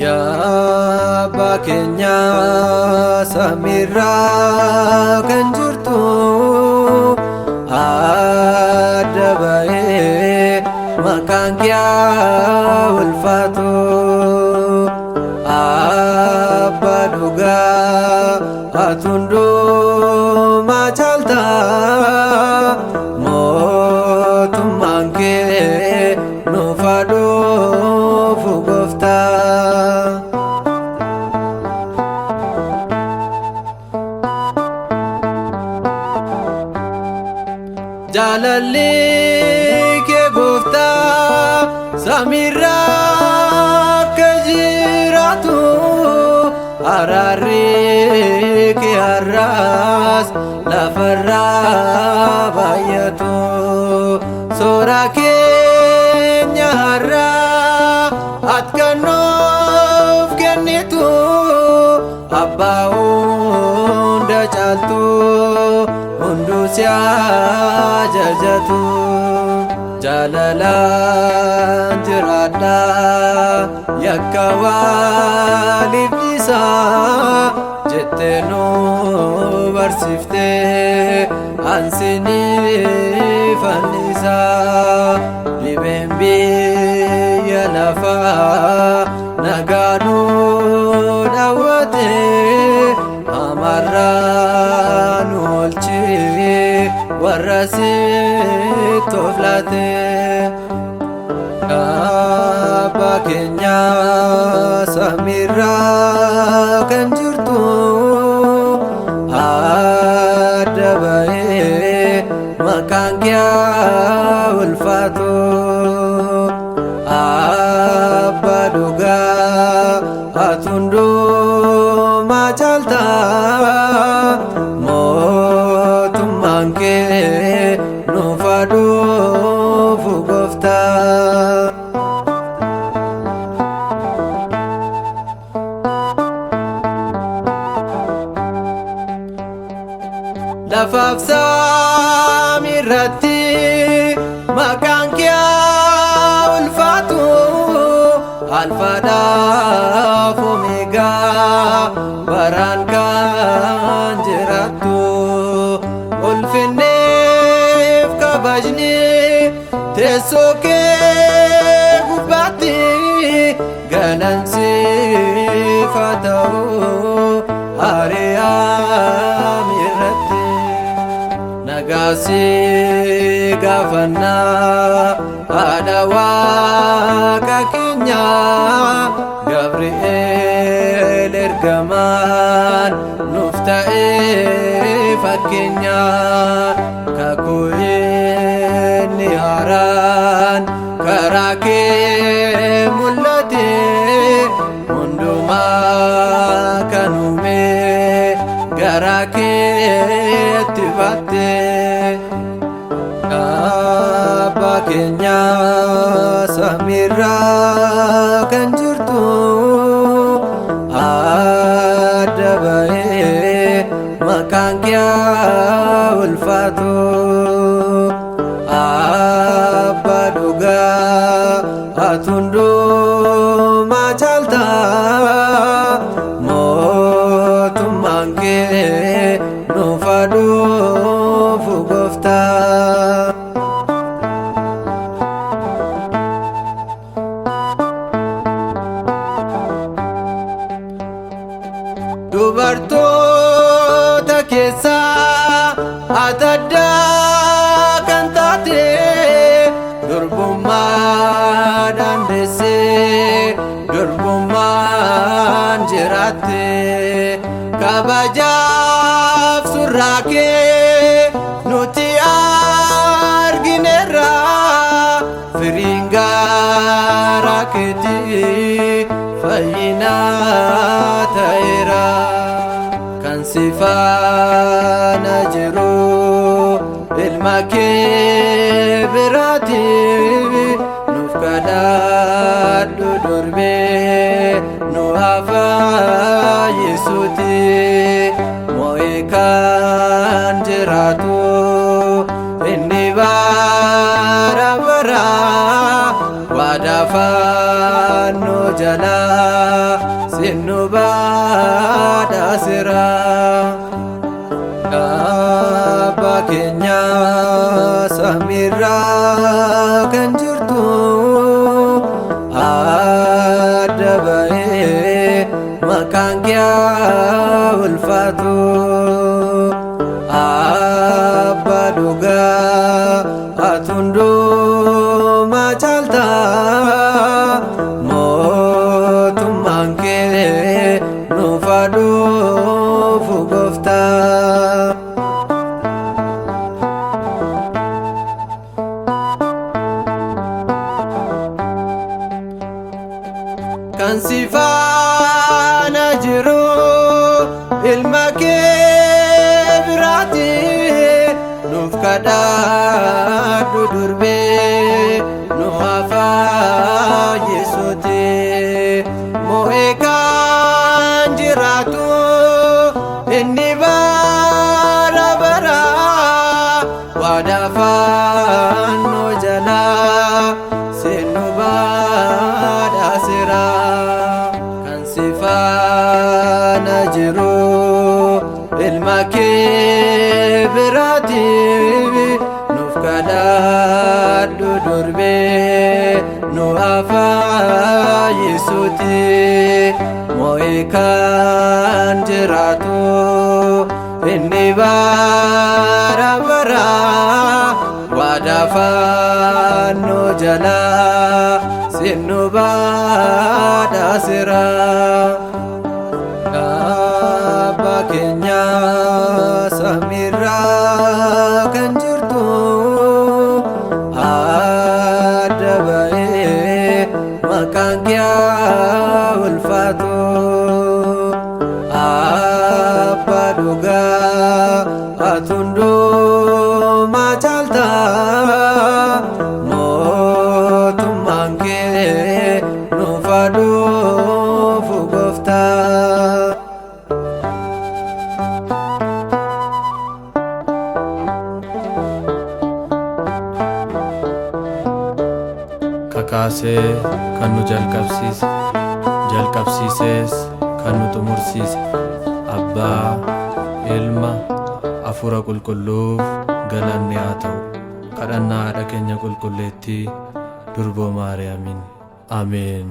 Yaa abbaa keenya samiirraa kan jirtu adda ba'ee maqaan kee haa ulfaatu. Abbaa dhugaa ati hundumaa caalta mootummaan kee nuuf haa dhufu gooftaa. Jaalalli kee gooftaa samiirraa akka jiraatu araarri kee har'as lafarraa baay'atu soora keenya har'aa ati kan nuuf kennitu abbaa hunda caaltu hunduu si ajajatu jaalalaan jiraadha yakka waliif dhiisaa jettee nu barsiiftee ansinii fannisaa dhibeen biyya lafaa nagaa nu dhawwate amarraa nu oolchi warra sitti of laate. Abbaa keenya samiirraa kan jirtu adda ba'ee maqaan kee haa ulfaatu. Abbaa dhugaa ati hundumaa caalta mootummaan kee nuuf haa dhufu gooftaa. Lafaaf samiirratti maqaan kee haa ulfaatu alfaadhaaf omeegaa baraan kan jiraattu ulfinneef kabajni teessoo kee gubbaatti galansiif haa ta'u ariyaam irratti. Nagaasi gaafannaa haadha waaqa keenya Gabri'eel ergamaan nuuf ta'ee fakkeenya kakuu inni haaraan karaa kee mul'ate hundumaa kan uume garaa keetti baatte. Abbaa keenya samiirraa kan jirtu adda ba'ee maqaan kee haa ulfaatu. Abbaa dhugaa ati hundumaa caalta mootummaan kee nuuf haa dhufu gooftaa. Dubartoota keessaa ta'eera. Kan si faana jiru ilma kee biraati, nuuf kadhadhu durbee nu haa fayyisuuti. Mo'ee kan jiraatu inni bara bara, waadaa fannoo jalaa sinnu badhaaseera. Abbaa keenya samiirraa kan jirtu, adda ba'ee maqaan kee haa ulfaatu. Abbaa dhugaa, ati hundumaa caalta, mootummaan kee nuuf haa dhufu gooftaa. Kan si faana jiru ilma kee biraati, nuuf kadhadhu durbee nu haa fayyisuuti. Mo'ee kan jiraatu inni bara bara, waadaa fannoo jalaa sinnu badhaaseera. Kan si faana jiru ilma kee biraati, nuuf kadhadhu durbee nu haa fayyisuuti. Mo'ee kan jiraatu inni bara bara, waadaa fannoo jalaa sinnu badhaaseera. Abbaa keenya samiirraa kan jirtu, adda ba'ee maqaan kee haa ulfaatu. Abbaa dhugaa, ati hundumaa caalta, mootummaan kee nuuf haa dhufu gooftaa. Kakaasee kan nu jalqabsiise, jalqabsiisees kan nu xumursiise, Abbaa, Ilma, Hafuura Qulqulluuf galanni haa ta'u. Kadhannaa haadha keenya qulqulleettii Durboo Maariyaamiin. Ameen.